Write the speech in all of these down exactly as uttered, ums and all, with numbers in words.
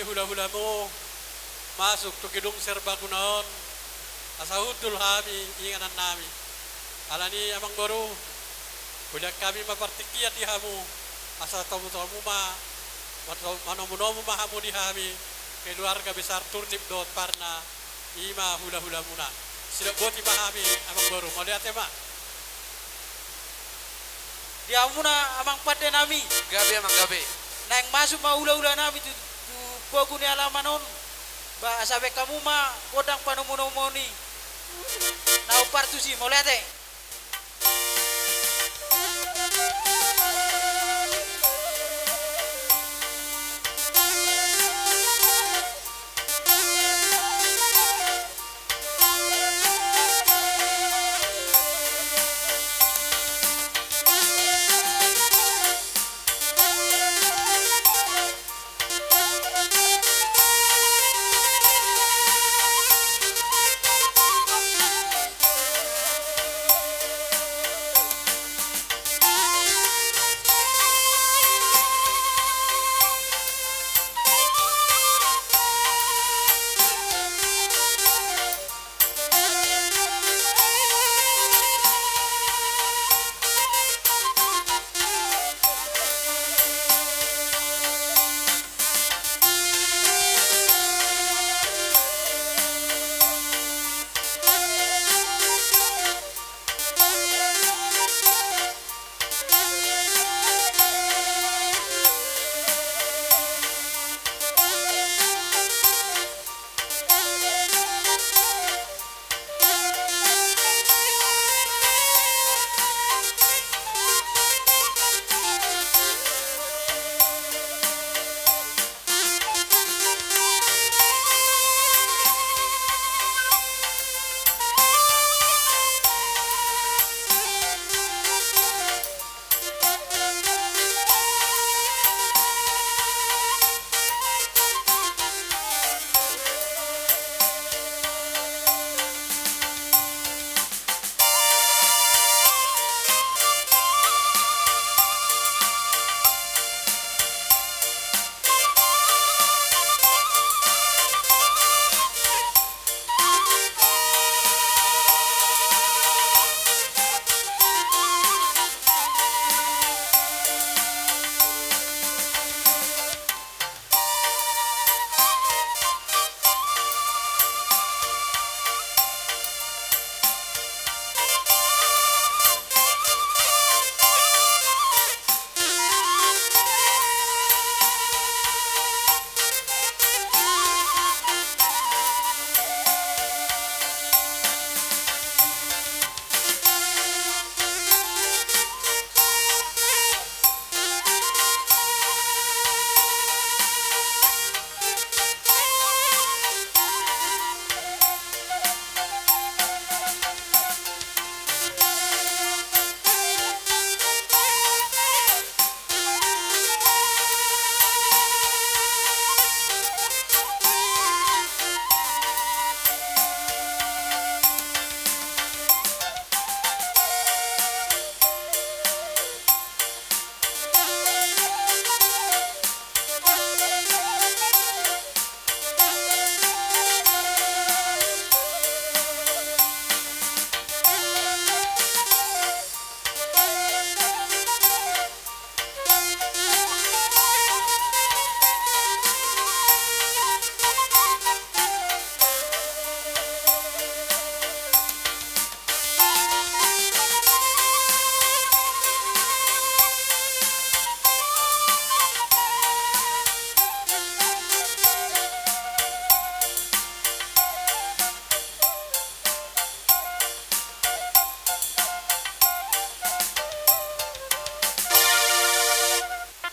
Hulahulamu masuk tu gedung serbaguna on, asa hundul hami inganannami. Alani, amangboru, hulean hami ma partingkian di hamu, asa tomutomu ma, manomunomu ma hamu di hami, keluarga besar Turnip dohot Parna, i ma hulahulamuna. Sidok boti ma hami, amangboru, mauliate ma. Di hamuna, amang pandenami. Gabe, amang, gabe. Naeng masuk ma hulahulanami tu, tu pogu ni alaman on. Ba, asa baen hamu ma gondang panomunomuon i. Na hombar tusi, mauliate.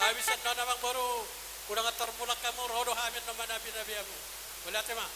Habis annon, amangboru, unang tar mulak hamu, ro do hami annon manabi-nabi hamu. Mauliate ma.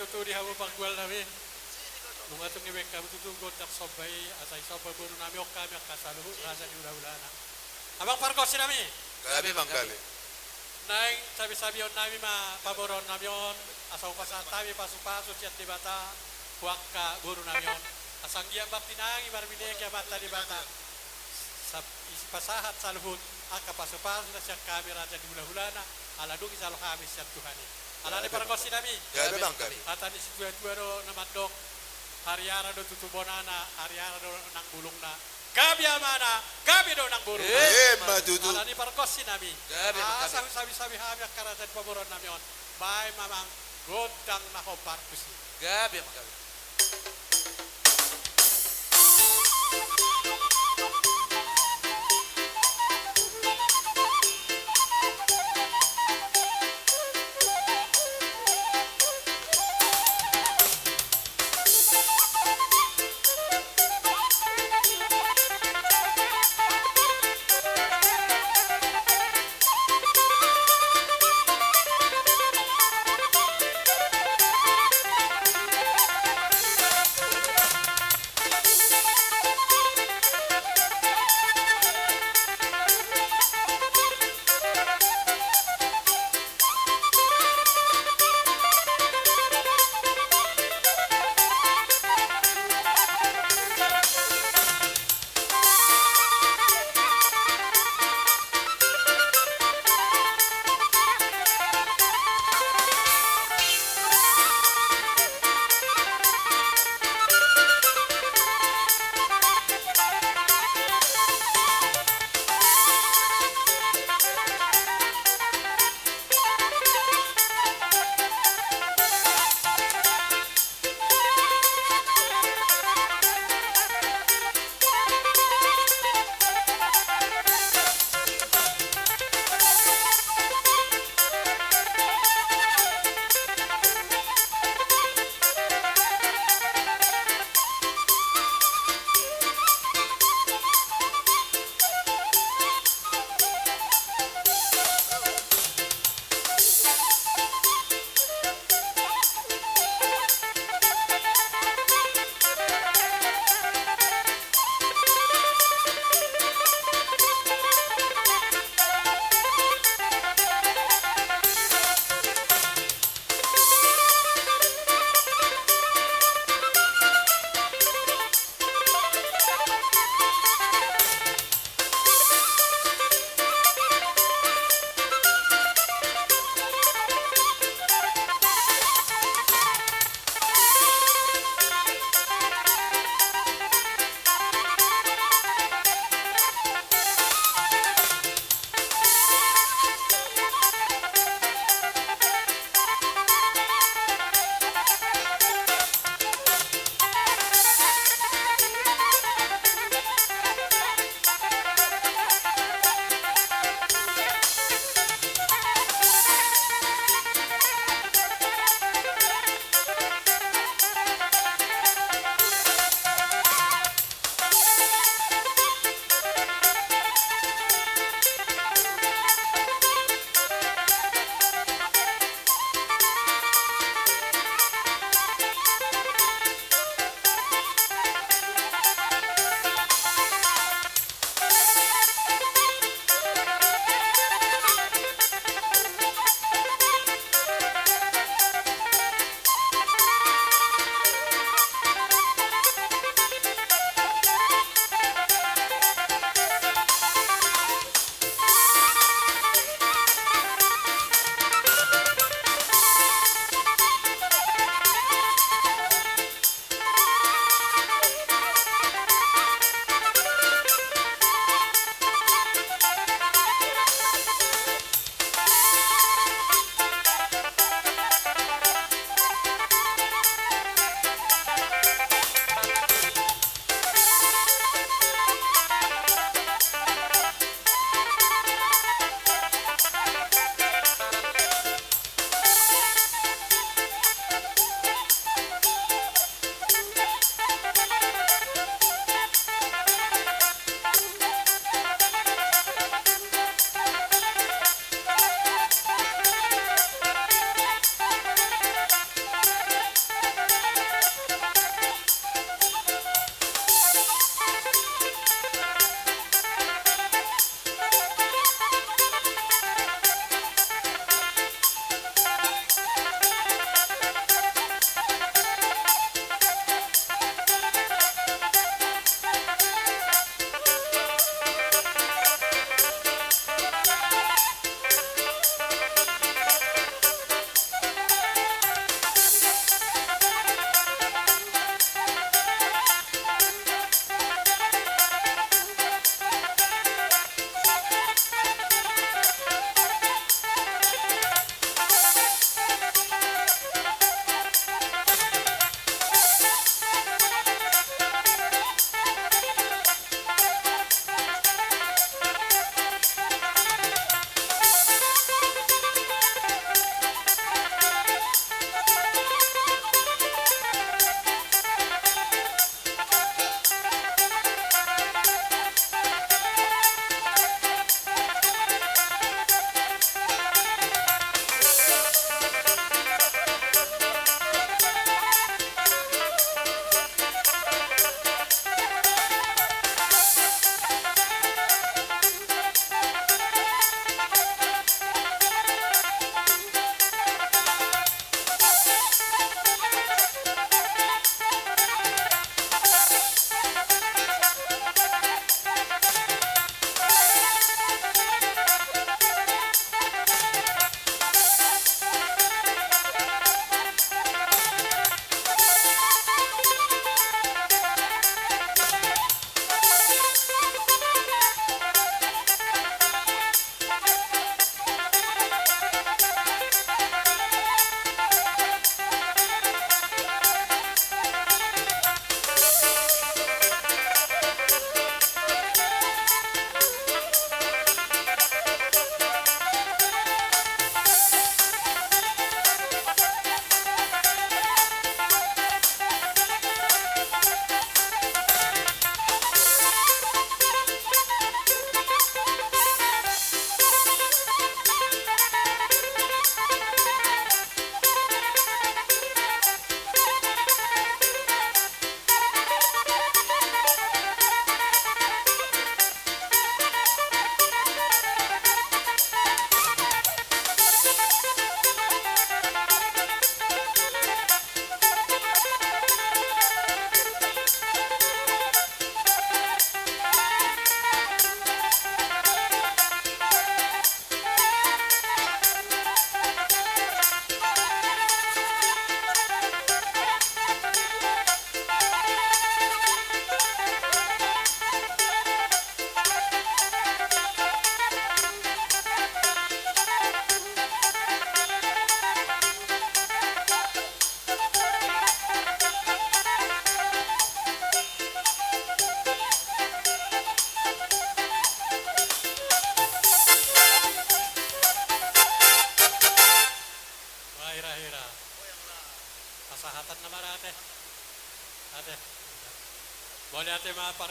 Tu di hamu panggual nami. Nunga tung dibaen hamu tutu gondang somba i, asa disomba boru nami on hami angka saluhut raja ni hulahulana. Amang pargonsi nami. Gabe amang, gabe. Naeng sabisabion nami ma pamoruon nami on, asa hupasahat hami pasupasu sian Debata tu angka boru nami on. Asa anggiat martinangi marbinege Amanta Debata. Sap-, isi pasahat saluhut angka pasupasu na sian hami raja ni hulahulana, ala dung dijalo hami sian Tuhan i. Alani pargonsi nami. Gabe amang, gabe. Hata ni situatua do na mandok, hariara do tutu bonana, hariara do nang bulungna. Gabe amana, gabe do nang boruna. Emma tutu. Alani pargonsi nami. Gabe amang, gabe. Asa husabisabi hami angka raja ni pamoruon nami on. Baen ma amang gondang na hombar tusi. Gabe amang, gabe.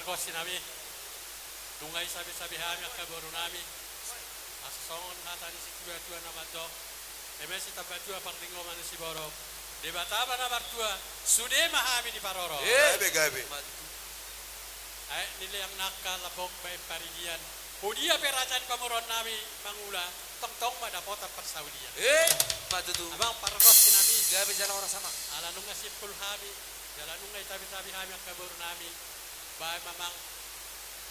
Pargonsi nami, nunga isabe-sabe hami angka boru nami. Asa songon hata ni situatua na mandok: Eme sitambatua parlinggoman ni siborok, Debata ma na martua, sude ma hami diparorot. Eh, gabe, gabe. Aek ni leang nangka lambok baen paridian. Hudia pe raja ni pamoruon nami mangula, tongtong ma dapotan parsaulian. Eh, ma tutu. Amang pargonsi nami. Gabe jala horas, amang. Ala nunga simpul hami, jala nunga itabe-tabe hami angka boru nami. Baen ma, amang,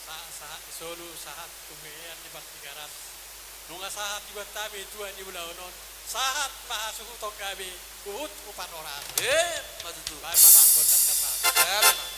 sahat-sahat ni solu, sahat tu hehean ni Partigaras. Nunga sahat dibuat hami tua ni ulaon on, sahat ma hasuhuton gabe, huhut huparhoras. Eh, ma tutu. Baen ma, amang, gondang na sahat. Gabe, amang.